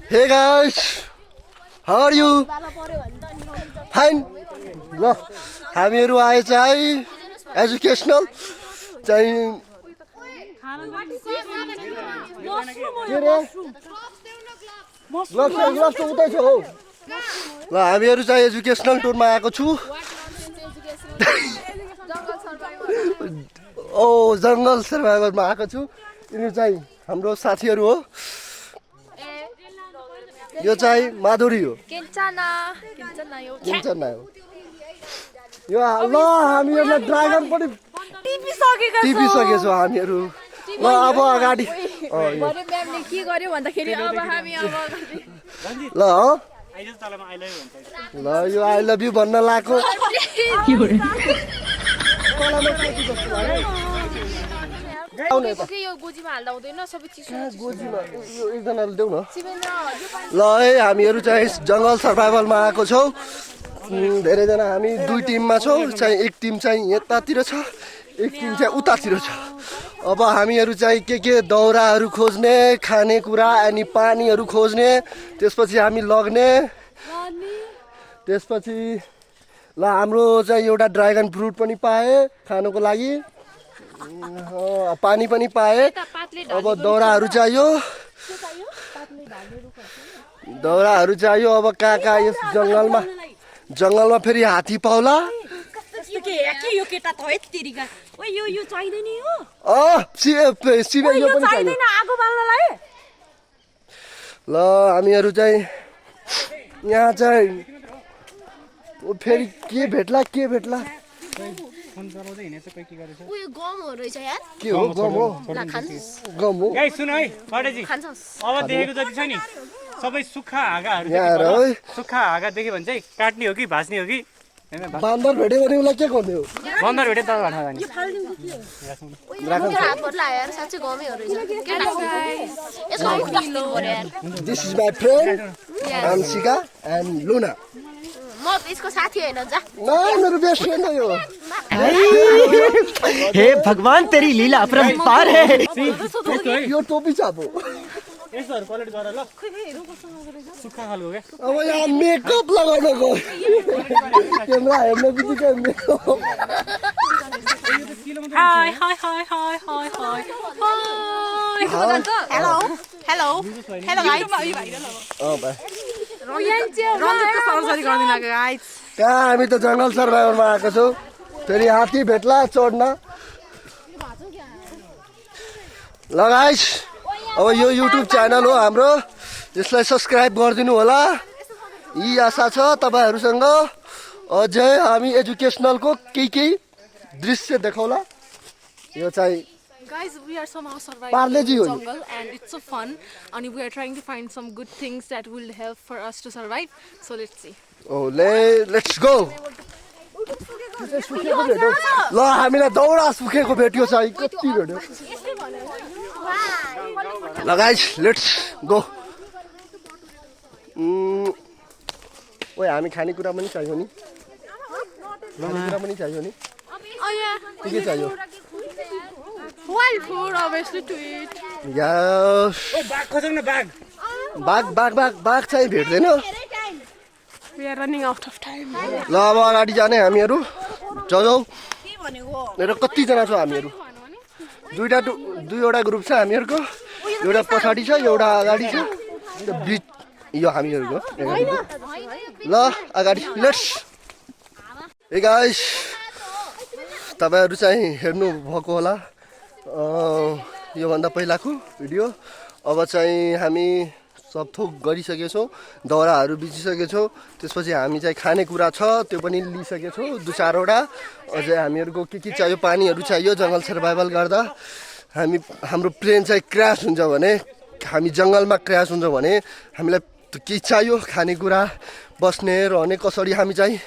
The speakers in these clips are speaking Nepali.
Hey guys, how are you? Fine. ल हामीहरू आए चाहिँ एजुकेसनल चाहिँ ग्लब्स उतै छ हौ। ल हामीहरू चाहिँ एजुकेसनल टुरमा आएको छु। ओ जङ्गल सर्भाइभलमा आएको छु। यिनीहरू चाहिँ हाम्रो साथीहरू हो। यो चाहिँ माधुरी हो। 괜찮아 हो यो ल हामीहरूलाई ड्रागन पनि टिपिसकेछौँ हामीहरू। ल अब अगाडि म्यामले के गर्यो भन्दाखेरि अब हामी अब ल ल यो आई लभ यु भन्न लाग्यो। यो गोजीमा हाल्दा हुँदैन सबै चिसो गोजीमा यो एकजनाले देऊ न। ल है हामीहरू चाहिँ जङ्गल सर्भाइभलमा आएको छौँ। धेरैजना हामी दुई टिममा छौँ। चाहिँ एक टिम चाहिँ यतातिर छ, एक टिम चाहिँ उतातिर छ। अब हामीहरू चाहिँ के दाउराहरू खोज्ने, खानेकुरा अनि पानीहरू खोज्ने, त्यसपछि हामी लग्ने। त्यसपछि ल हाम्रो चाहिँ एउटा ड्रागन फ्रुट पनि पाएँ खानुको लागि, पानी पनि पाएँ। अब दाउराहरू चाहियो, अब कहाँ यस जङ्गलमा फेरि हात्ती पाउला। यो केटा त है तेरिका ओइ यो चाहिदैन नि हो सिबे यो पनि चाहिदैन आगो बाल्नलाई। ल हामीहरू चाहिँ यहाँ चाहिँ फेरि के भेट्ला उयो गम हो रहेछ यार। के हो गम हो गाइस सुन है कटेजी अब देखेको जति छ नि सबै सुक्खा हाँगाहरू यहाँ है। सुक्खा हाँगा देख्यो भने चाहिँ काट्ने हो कि भाँच्ने हो कि बान्दर भेट्यो भने उसलाई के गर्ने हो? बन्दर भेटे त भन्न जाने हातबाट लायो यार साँच्चै गमै हो रहेछ। यसको मुख कस्तो हो यार। This is my friend Anshika and Luna. म यसको साथी होइन जा। मेरो बेस्ट फ्रेन्ड हो यो। हे भगवान तेरी लीला अपरंपार है। यो टोपी छापो यस्तोहरू कलेक्ट गर ल सुक्खा खालको क्या। अब यहाँ मेकअप लगाउन गयो क्यामेरा हेर्न बित्तिकै makeup. Hi hi hi hi hi hi hello hello hello guys रञ्जितको सरसरी गर्दिन गाइस। कहाँ हामी त जङ्गल सर्भाइभलमा आएको छौँ। फेरि हात्ती भेट्ला चढ्न। ल गाइस अब यो युट्युब च्यानल हो हाम्रो, यसलाई सब्सक्राइब गरिदिनु होला। यी आशा छ तपाईँहरूसँग अझै हामी एजुकेसनलको केही दृश्य देखाउला। यो चाहिँ Guys, we are somehow surviving Parle-ji in the ho ni. jungle and it's so fun and we are trying to find some good things that will help for us to survive. So let's see. Oh, let's go. ल हामीलाई दाउरा सुकेको भेट्यो चाहिँ कति भेट्यो। ल गाइस लेट्स गो। ओए हामी खानेकुरा पनि चाहियो नि, खानेकुरा पनि चाहियो नि। Oh yeah. के चाहियो? Wild food obviously to eat. यस बाघ खोजौँ न बाघ। बाघ चाहिँ भेट्दैन। We are running out of time. ल अब अगाडि जाने हामीहरू जाऊ। मेरो कतिजना छ हामीहरू? दुईवटा ग्रुप छ हामीहरूको। एउटा पछाडि छ, एउटा अगाडि छ। बिच यो हामीहरूको। ल अगाडि लेट्स। हे गाइस तपाईहरु चाहिँ हेर्नु भएको होला योभन्दा पहिलाको भिडियो। अब चाहिँ हामी सब थोक गरिसकेछौँ, दाउराहरू बिचिसकेछौँ। त्यसपछि हामी चाहिँ खानेकुरा छ त्यो पनि लिइसकेछौँ, दुई चारवटा। अझै हामीहरूको के चाहियो, पानीहरू चाहियो। जङ्गल सर्भाइभल गर्दा हाम्रो प्लेन चाहिँ क्र्यास हुन्छ भने, हामी जङ्गलमा क्र्यास हुन्छ भने हामीलाई के चाहियो, खानेकुरा, बस्ने रहने कसरी हामी चाहिँ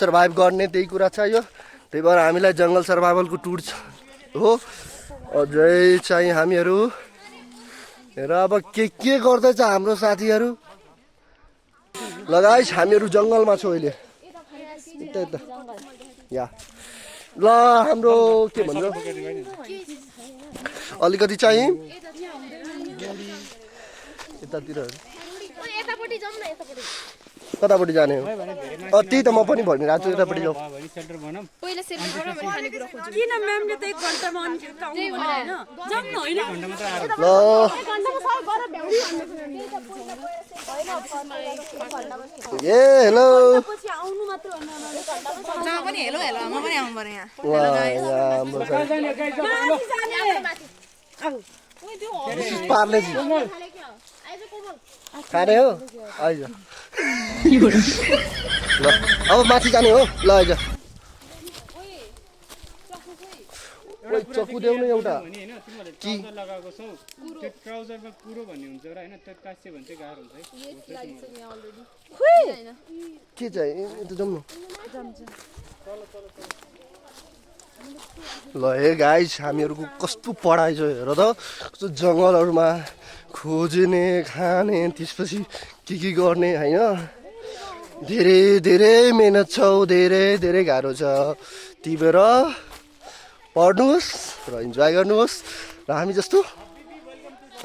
सर्भाइभ गर्ने त्यही कुरा चाहियो। त्यही भएर हामीलाई जङ्गल सर्भाइभलको टुर हो। अझै चाहिँ हामीहरू र अब के गर्दैछ हाम्रो साथीहरू। लगाइस हामीहरू जङ्गलमा छौँ अहिले। यता या ल हाम्रो के भन्छ अलिकति चाहिँ यतातिरहरू यतापट्टि जाउँ न यतापट्टि कतापट्टि जाने हो त्यही त म पनि भनिरहेको छु यतापट्टि जाउँ भयो भने सेल्टर बनाऊँ पहिला सेल्टर गरौँ अनि खानेकुरा खोजौँ किन म्यामले त 1 घन्टामा अनि ठ्याक्क आउनु भने हैन जाउँ न हैन घन्टा मात्र आएर ल ए हेलो पछि आउनु मात्र हो पनि हेलो हेलो म पनि आउनु पर्यो यहाँ This is Parle-जी खाने हो आइज ल अब माथि जाने हो ल आइज चक्कु देऊ न एउटा भने हैन तिमीले ट्राउजर लगाएको छौ त्यो ट्राउजरमा कुरो भन्ने हुन्छ र हैन त्यो कास्से भने चाहिँ गाह्रो हुन्छ है के चाहिँ यता जाउँ न ल हे गाइस हामीहरूको कस्तो पढाइ छ हेर त कस्तो जङ्गलहरूमा खोज्ने खाने त्यसपछि के गर्ने हैन धेरै धेरै मेहनत छ धेरै धेरै गाह्रो छ त्यही भएर पढ्नुहोस् र इन्जोय गर्नुहोस् र हामी जस्तो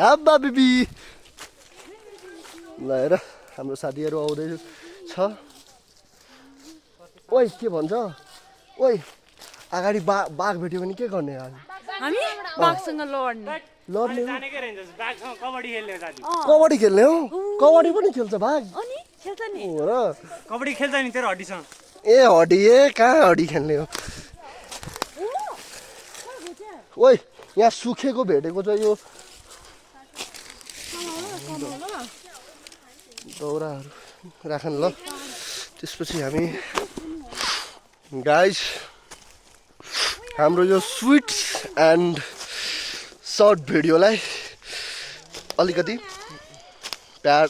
आब्बा बिबी ल हेर हाम्रो साथीहरू आउँदै छ ओइ के भन्छ ओइ अगाडि बाघ भेट्यो भने के गर्ने हामी बाघसँग लड्ने लड्ने जानेकै रहन्छ बाघसँग कबड्डी खेल्ने दाजु कबड्डी खेल्ने हो कबड्डी पनि खेल्छ बाघ अनि खेल्छ नि हो र कबड्डी खेल्छ नि तेरो हड्डीसँग ए हड्डी ए कहाँ हड्डी खेल्ने हो ओइ यहाँ सुखेको भेटेको छ यो दौराहरू राखन ल त्यसपछि हामी गाइस हाम्रो यो स्विट एन्ड सर्ट भिडियोलाई अलिकति प्यार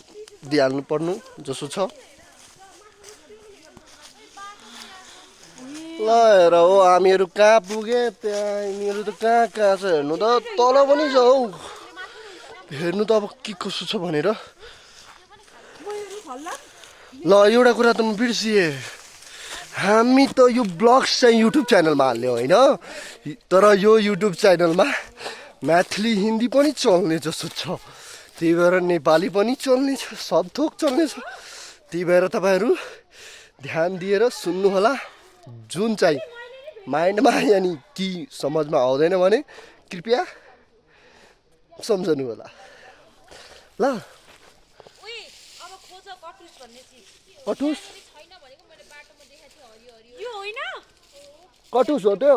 दिइहाल्नु पर्नु जसो छ ल हेर हो हामीहरू कहाँ पुगे त्यहाँ यिनीहरू त कहाँ छ हेर्नु त तल पनि छ हौ हेर्नु त अब के कसो छ भनेर ल एउटा कुरा त म बिर्सिएँ हामी त यो ब्लग्स चाहिँ युट्युब च्यानलमा हाल्ने होइन तर यो युट्युब च्यानलमा म्याथली हिन्दी पनि चल्ने जस्तो छ त्यही भएर नेपाली पनि चल्ने छ सब थोक चल्ने छ त्यही भएर तपाईँहरू ध्यान दिएर सुन्नुहोला जुन चाहिँ माइन्डमा यानि कि समझमा आउँदैन भने कृपया सम्झनु होला ल कटुस कटुस हो त्यो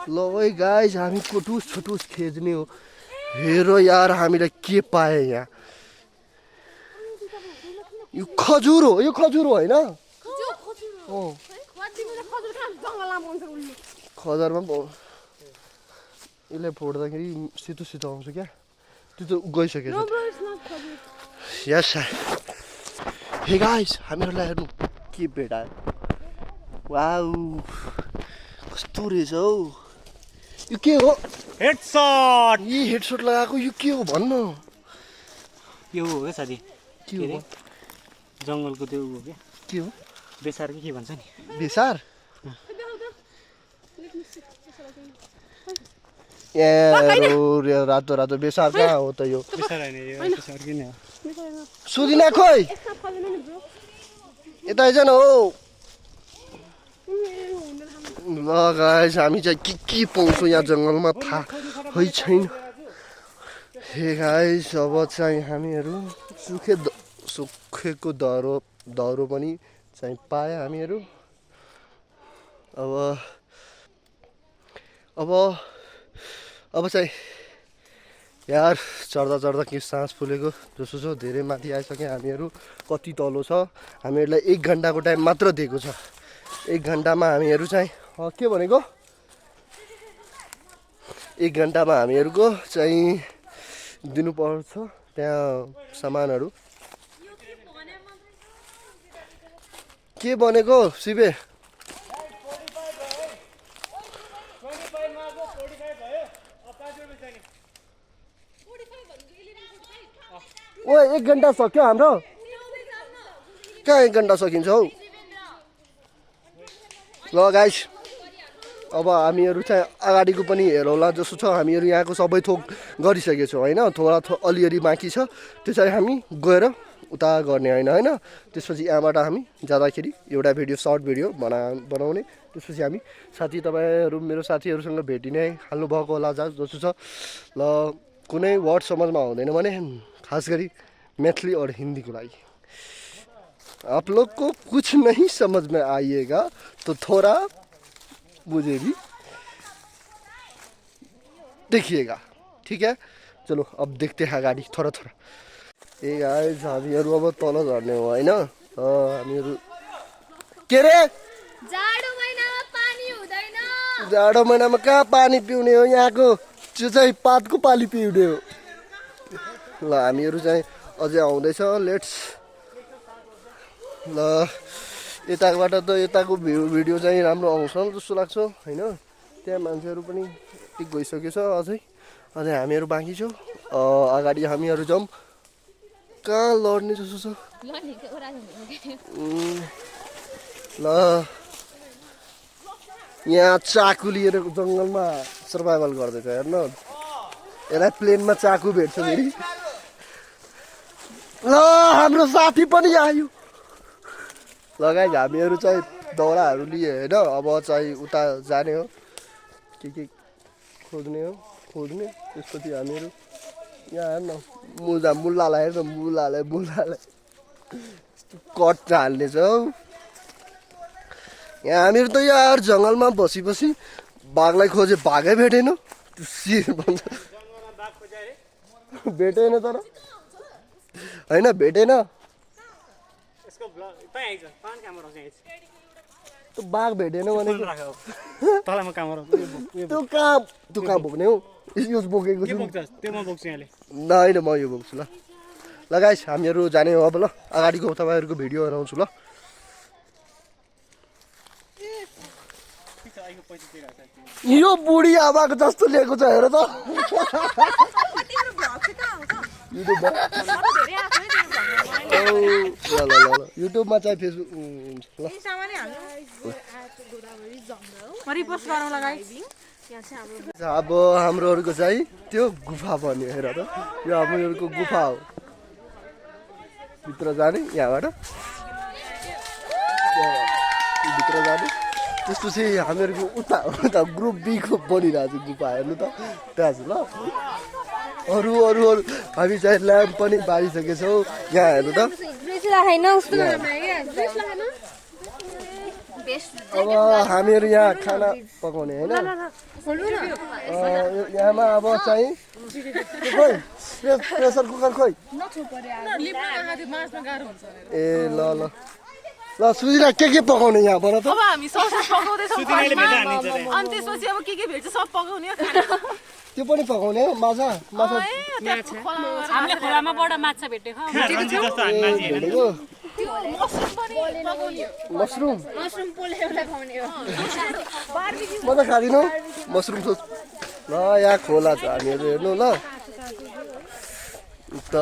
ल ओइ गाइस हामी कटुस छटुस खेज्ने हो हेर यार हामीलाई के पाए यहाँ यो खजुर हो होइन खजरमा यसलाई फोड्दाखेरि सेतो सेतो आउँछ क्या त्यो त गइसकेछ यस हे गाइस हामीहरूलाई हेर्नु के भेटायो वाउ कस्तो रहेछ हौ यो के हो हेडसट यी हेडसट लगाएको यो के हो भन्न यो हो क्या साथी के हो जङ्गलको त्यो हो क्या के हो बेसार के भन्छ नि बेसार ए रातो रातो बेसार कहाँ हो त यो बेसार होइन यो बेसार किन हो सुदिना खोइ यता आइज न हौ ल गाइस हामी चाहिँ के पाउँछौँ यहाँ जङ्गलमा थाहा छैन हे गाइस अब चाहिँ हामीहरू सुकेको दह्रो पनि चाहिँ पाए हामीहरू अब चाहिँ यार चढ्दा के सास फुलेको जसो छ धेरै माथि आइसक्यो हामीहरू कति तलो छ हामीहरूलाई 1 घन्टाको टाइम मात्र दिएको छ 1 घन्टामा हामीहरू चाहिँ के भनेको 1 घन्टामा हामीहरूको चाहिँ दिनुपर्छ त्यहाँ सामानहरू के भनेको शिवे ओ 1 घन्टा सक्यो हाम्रो कहाँ 1 घन्टा सकिन्छ हौ ल गाइस अब हामीहरू चाहिँ अगाडिको पनि हेरौँला जस्तो छ। हामीहरू यहाँको सबै थोक गरिसकेको छौँ होइन, थोडा अलिअलि बाँकी छ, त्यो चाहिँ हामी गएर उता गर्ने होइन। त्यसपछि यहाँबाट हामी जाँदाखेरि एउटा भिडियो सर्ट भिडियो बनाउने। त्यसपछि हामी तपाईँहरू मेरो साथीहरूसँग भेटि नै हाल्नुभएको होला जस्तो छ। ल कुनै वर्ड समझमा आउँदैन भने खास गरी मैथिली और हिंदी को लागि आप लोग को कुछ नहीं समझ में आइएगा तो थोड़ा मुझे भी देखिएगा, ठीक है। चलो अब देखते हैं गाडी थोड़ा ए गाइस हामीहरू अब तल झर्ने हो होइन। हामीहरू के रे जाडो महिनामा पानी हुँदैन। जाडो महिनामा कहाँ पानी पिउने हो, यहाँको त्यो चाहिँ पातको पानी पिउने हो। ल हामीहरू चाहिँ अझै आउँदैछ, लेट्स। ल यताबाट त यताको भिडियो चाहिँ राम्रो आउँछ जस्तो लाग्छ होइन। त्यहाँ मान्छेहरू पनि टिक गइसकेको छ, अझै हामीहरू बाँकी छौँ। अगाडि हामीहरू जाउँ, कहाँ लड्ने जस्तो छ। ल यहाँ चाकु लिएर जङ्गलमा सर्भाइभल गर्दैछ हेर्नु। यसलाई प्लेनमा चाकु भेट्छ फेरि। ल हाम्रो साथी पनि आयो। लगाइ हामीहरू चाहिँ दाउराहरू लिए होइन। अब चाहिँ उता जाने हो, के खोज्ने हो खोज्ने। त्यसपछि हामीहरू यहाँ हेर्न मुलालाई हेर्न, मुलालाई कट हाल्नेछ हौ। यहाँ हामीहरू त यार जङ्गलमा बसी बाघलाई खोजे, बाघै भेटेन। भन्छ भेटेन तर होइन, भेटेन। त्यो बाघ भेटेन भने त्यो कहाँ बोक्ने हौ। यो बोकेको छु होइन, म यो बोक्छु। ल गाइस हामीहरू जाने हो अब। ल अगाडिको तपाईँहरूको भिडियो हराउँछु। ल यो बुढी आमाको जस्तो लिएको छ हेर त। युट्युबमा चाहिँ फेसबुक अब हाम्रोहरूको चाहिँ त्यो गुफा बन्यो हेर त। यो हामीहरूको गुफा हो, भित्र जाने यहाँबाट भित्र जाने। त्यसपछि हामीहरूको उता ग्रुप बी को बनिरहेको छ गुफा हेर्नु त त्यहाँ छ। ल अरू हामी चाहिँ ल्याम्प पनि बालिसकेछौँ यहाँ हेर्नु त। अब हामीहरू यहाँ खाना पकाउने होइन। यहाँमा अब चाहिँ खोइ प्रेसर कुकर खोइ। ए ल सुजिला के पकाउने यहाँ भन त। अब हामी ससेज पकाउँदैछौँ अनि त्यसपछि अब के भेट्छ सब पकाउने हो। त्यो पनि पकाउने हो। माछा हामीले खोलामाबाट माछा भेटेको मसरुम म त खाँदिनँ मसरुम। ल यहाँ खोला छ, हामीहरू हेर्नु। ल त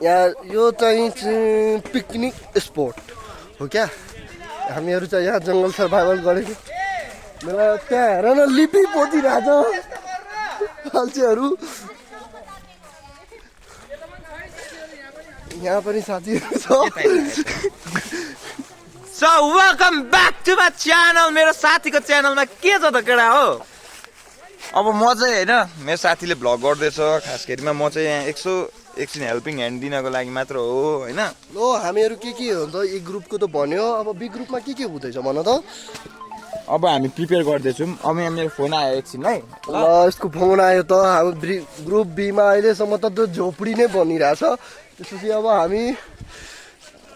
यहाँ यो चाहिँ पिकनिक स्पोट हो क्या। हामीहरू चाहिँ यहाँ जङ्गल सर्भाइभल गरेको। मेला त्यहाँ हेर न लिपी पोतिरहेछ अल्छीहरू। यहाँ पनि साथीहरू छ। So welcome back to my channel। मेरो साथीको च्यानलमा के छ त केटा हो। अब म चाहिँ होइन मेरो साथीले भ्लग गर्दैछ, खास गरिमा म चाहिँ यहाँ एकछिन हेल्पिङ ह्यान्ड दिनको लागि मात्र हो होइन। ल हामीहरू के हो त ए ग्रुपको त भन्यो। अब बी ग्रुपमा के हुँदैछ भन त। अब हामी प्रिपेयर गर्दैछौँ। अब यहाँ मेरो फोन आयो एकछिन है। ल यसको फोन आयो त। हाम्रो ग्रुप बीमा अहिलेसम्म त त्यो झोपडी नै बनिरहेछ। त्यसपछि अब हामी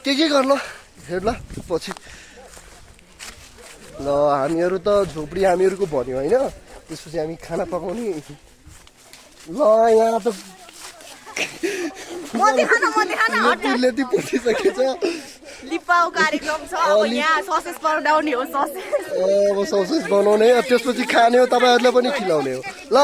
के गर्ला हेर्ला पछि। ल हामीहरू त झोपडी हामीहरूको भन्यो होइन। त्यसपछि हामी खाना पकाउने। ल यहाँ त लेती पोसिसकेछ। लिपाउ कार्यक्रम छ। अब यहाँ ससेज बनाउने हो। अब ससेज बनाउने, त्यसपछि खाने हो, तपाईँहरूलाई पनि खिलाउने हो। ल